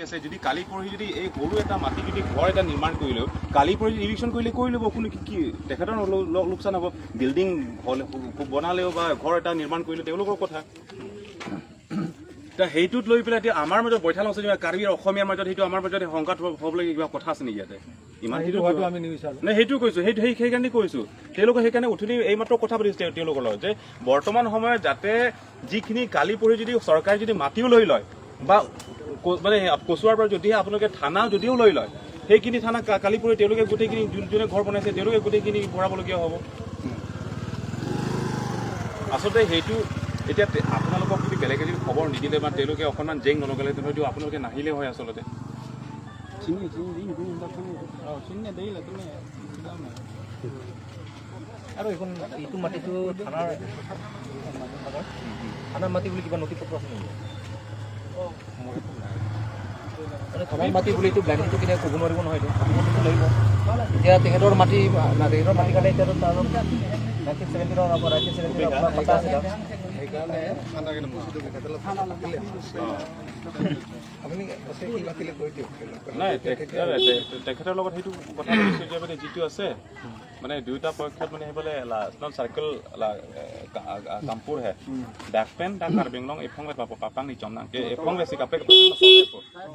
আছে। যদি কালি পৰহি যদি এই সৰু এটা মাটি যদি ঘৰ এটা নিৰ্মাণ কৰিলেও, কালি পৰহি যদি ইভিকশ্যন কৰিলে কৰি ল'ব, কোনো কি তেখেতৰ লোকচান হ'ব? বিল্ডিং বনালেও বা ঘৰ এটা নিৰ্মাণ কৰিলেও তেওঁলোকৰ কথা। এতিয়া সেইটোত লৈ পেলাই এতিয়া আমাৰ মাজত বৈঠাল আছে, কাৰ্বি আৰু অসমীয়াৰ মাজত সেইটো আমাৰ মাজত সংঘাত হ'বলৈ কিবা কথা আছে নেকি ইয়াতে? ইমান সেইটো হোৱাটো আমি নিবিচাৰোঁ। নাই, সেইটো কৈছো, সেইটো সেইকাৰণে কৈছো। তেওঁলোকে সেইকাৰণে উঠনি এইমাত্ৰ কথা পাতিছে তেওঁলোকৰ লগত যে বৰ্তমান সময়ত যাতে যিখিনি কালি পৰহি যদি চৰকাৰে যদি মাটিও লৈ লয় বা মানে কচুৱাৰ পৰা যদিহে আপোনালোকে থানা যদিও লৈ লয়, সেইখিনি থানা কালি পৰহি তেওঁলোকে গোটেইখিনি যোনে ঘৰ বনাইছে, তেওঁলোকে গোটেইখিনি ভৰাবলগীয়া হ'ব। আচলতে সেইটো এতিয়া আপোনালোকক যদি বেলেগে যদি খবৰ নিদিলে বা তেওঁলোকে অকণমান জেং নলগালে, হয়তো আপোনালোকে নাহিলে হয় আচলতে। চিনি চিনি দিন চিনি দেখিলে তুমি। আৰু এইখন এইটো মাটিটো থানাৰ থানাৰ মাটি বুলি কিবা নথি পত্ৰ আছে নেকি? মানে থানাৰ মাটি বুলি এইটো ব্লাইণ্ডটো কেতিয়া ক'ব নোৱাৰিব নহয়। এইটো নথি পত্ৰটো লাগিব। এতিয়া তেখেতৰ মাটি না, তেখেতৰ মাটি কাৰণে এতিয়াতো তাৰ 1917ৰ, 1917 আপোনাৰ পাতা আছে তাত। সেইকাৰণে আপুনি আছে কি মাতিলে কৈ দিয়ক। নাই, তেখেতৰ লগত সেইটো কথা পাতিছোঁ যে মানে যিটো আছে, মানে দুয়োটা পক্ষত মানে সেইফালে চাৰ্কেল কামপুৰ হে ডাকপেন দা কাৰ্বিংলং এফং পাপাং নি চমনাং এফং বেছি কাপে প্ৰব্লেম সলভ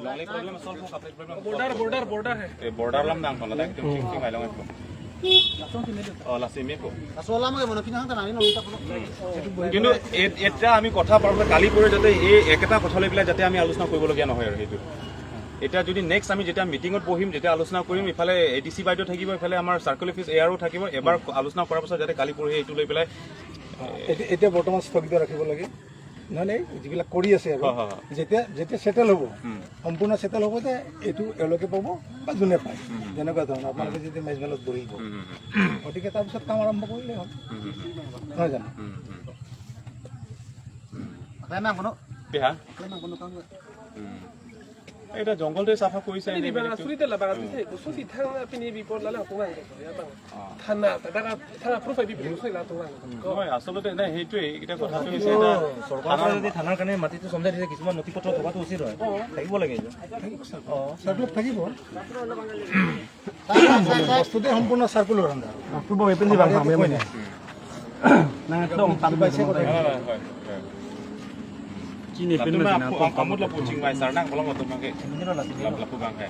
লংলি প্ৰব্লেম সলভ কাপে প্ৰব্লেম। বৰ্ডাৰ, বৰ্ডাৰ, বৰ্ডাৰ হে। এই বৰ্ডাৰ লাম দাং কলা দাং চিং চিং আইলং এফ অ লাসি মে কো। কিন্তু এতিয়া আমি কথা পাৰোঁ, কালি পৰি যাতে এই একেটা কথা লৈ পেলাই যাতে আমি আলোচনা কৰিবলগীয়া নহয়। আৰু সেইটো এতিয়া যদি নেক্সট আমি যেতিয়া মিটিঙত বহিম, যেতিয়া আলোচনা কৰিম, ইফালে এ ডি চি বাইদেউ থাকিব, ইফালে আমাৰ চাৰ্কেল অফিচ এ আৰো থাকিব, এবাৰ আলোচনা কৰাৰ পাছত যাতে কালি পৰহি এইটো লৈ পেলাই এতিয়া বৰ্তমান স্থগিত ৰাখিব লাগে। নহয় নাই, যিবিলাক কৰি আছে আৰু হয়, হয়, হয়। যেতিয়া যেতিয়া ছেটেল হ'ব, সম্পূৰ্ণ ছেটেল হ'ব যে এইটো এওঁলোকে পাব বা যোনে পায়, তেনেকুৱা ধৰণৰ আপোনালোকে যেতিয়া মেজমেলত বহিব, গতিকে তাৰপিছত কাম আৰম্ভ কৰিলেই হ'ল, নহয় জানো? বিহা এতিয়া জংঘলটোৱে চাফা কৰিছে এনেই বেলেগটো। সুরিতে la baga tse ko si thang pini bi por la la tungang ko ya bang thana ta ta thana proof bi bi la tungang ko। নহয়, আচলতে নাই, সেইটোৱেই এতিয়া কথাটো হৈছে, এতিয়া চৰকাৰৰ পৰা যদি থানাৰ কাৰণে মাটিটো চমজাই দিছে, কিছুমান নথি পত্ৰ থকাটো উচিত হয়, থাকিব লাগে এইটো। চাৰ্কুলত থাকিব, বস্তুটোৱে সম্পূৰ্ণ চাৰ্কুলৰ আণ্ডাৰ। পাইছে কথা। হয় হয় হয়। Kamu lah pucing mai sarnang kalau mau tuh pakai lapu bangkai.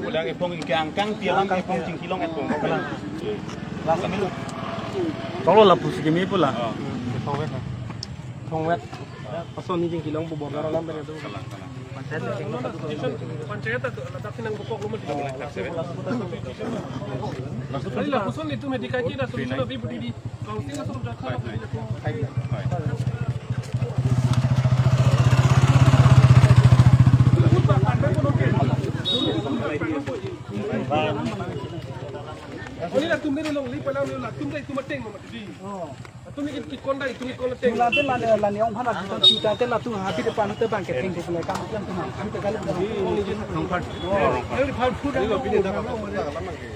Ulang epong ke angkang tiang epong cingkilong epong. Tolo la pusi mi pula. Thongwet pason ni jing kilong bo border lam bere do panchayat la dakhina ko pok lo mo di la kuson ni tume dikai ki la solution bi budi di council la solution kha la। Oni la tumne long li pala la tumne tuma teng mo di তুমি কি কোনটা তুমি কোন টেং la te la la ni ong phana tu ta te la tu ha pi te pan te bang ke teng ko le kam kam tu আমি te gal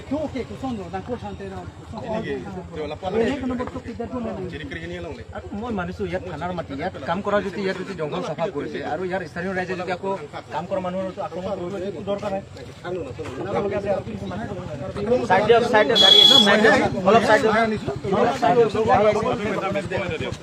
tu ke ko son do da ko chan te na আৰু মই মানিছোঁ, ইয়াত থানাৰ মাটি, ইয়াত কাম কৰা যদি, ইয়াত যদি জংঘল চাফা কৰিছে আৰু ইয়াৰ স্থানীয় ৰাইজে যদি আকৌ কাম কৰা মানুহৰ আক্ৰমণ কৰিবলৈ একো দৰকাৰ নাই। চাইড দিয়ক, চাইড দিয়ক, চাইড দিয়ক, অলপ চাইড দিয়ক, অলপ চাইড দিয়ক।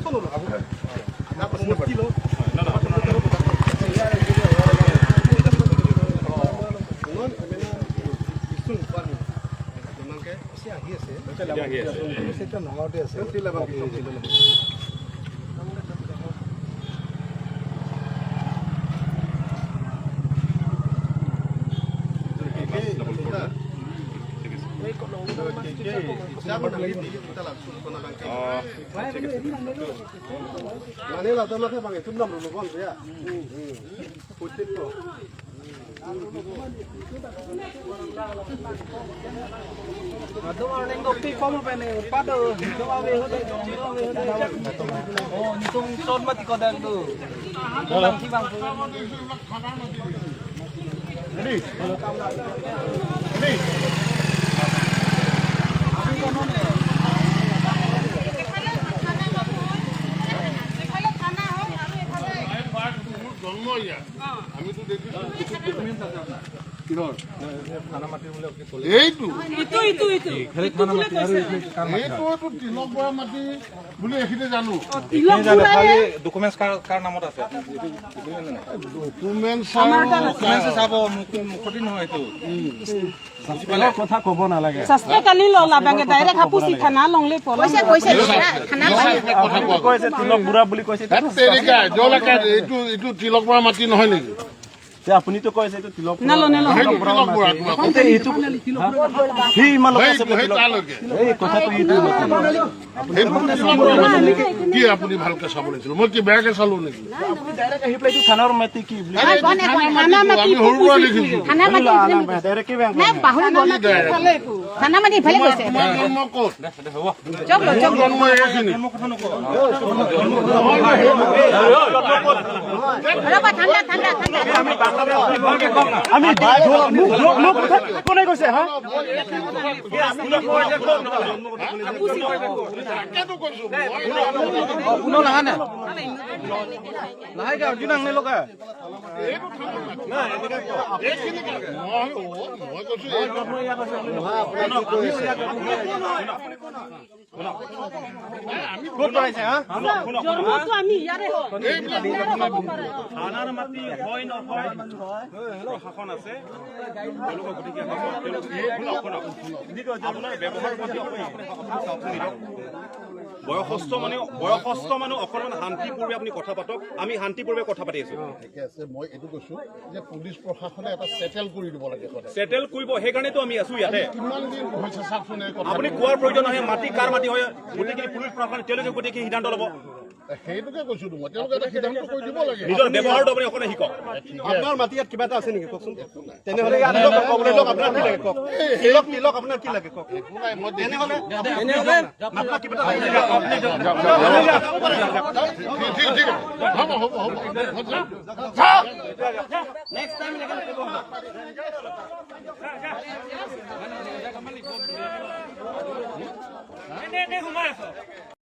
আহি আছে, এতিয়া নগাঁৱতে আছে। জন্ম ইয়াত, আমিতো দেখিছোঁ। এইটো এইটো তিলক বৰা মাটি বুলি এইখিনি জানো। ডকুমেণ্টছ কাৰ নামত আছে? ডকুমেণ্টছ চাব মুখতি নহয় এইটো। কথা ক'ব নালাগে। তিলক বুঢ়া বুলি কৈছে। এইটো এইটো তিলক বৰা মাটি নহয় নেকি? আপুনিতো কৈছে এইটো তিলক। কি আপুনি ভালকে চাব লাগিছিল, মই কি বেয়াকে চালো নেকি? আমি সৰুৰ পৰা দেখিছো। তোমাৰ জন্ম ক'ত? জন্ম এইখিনি। আমি কোনে কৈছে? হা, থানাৰ মাটি হয় নহয় প্ৰশাসন আছে, আপোনাৰ ব্যৱহাৰ বয়সস্থ মানুহ, বয়সস্থ মানুহ অকণমান শান্তিপূৰ্বে আপুনি কথা পাতক। আমি শান্তিপূৰ্বে কথা পাতি আছো। ঠিকে আছে, মই এইটো কৈছো যে পুলিচ প্ৰশাসনে এটা চেটেল কৰি দিব লাগে। চেটেল কৰিব, সেইকাৰণেতো আমি আছো ইয়াতে। কিমান দিন হৈছে চাওকচোন এই কথা। আপুনি কোৱাৰ প্ৰয়োজন নহয়, মাটি কাৰ মাটি হয় গোটেইখিনি পুলিচ প্ৰশাসনে তেওঁলোকে গোটেইখিনি সিদ্ধান্ত ল'ব। সেইটোকে কৈছো মই, তেওঁলোকে এটা সিদ্ধান্ত কৰি দিব লাগে। নিজৰ ব্যৱহাৰটো আপুনি অকণমান শিকক। আপোনাৰ মাটি ইয়াত কিবা এটা আছে নেকি কওকচোন? তেনেহ'লে ক'বলৈ লওক, আপোনাৰ কি লাগে কওক? তিলক তিলক আপোনাৰ কি লাগে কওক? তেনেহ'লে আপোনাক কিবা এটা ঠিক ঠিক, হ'ব হ'ব হ'ব। সোমাই আছ।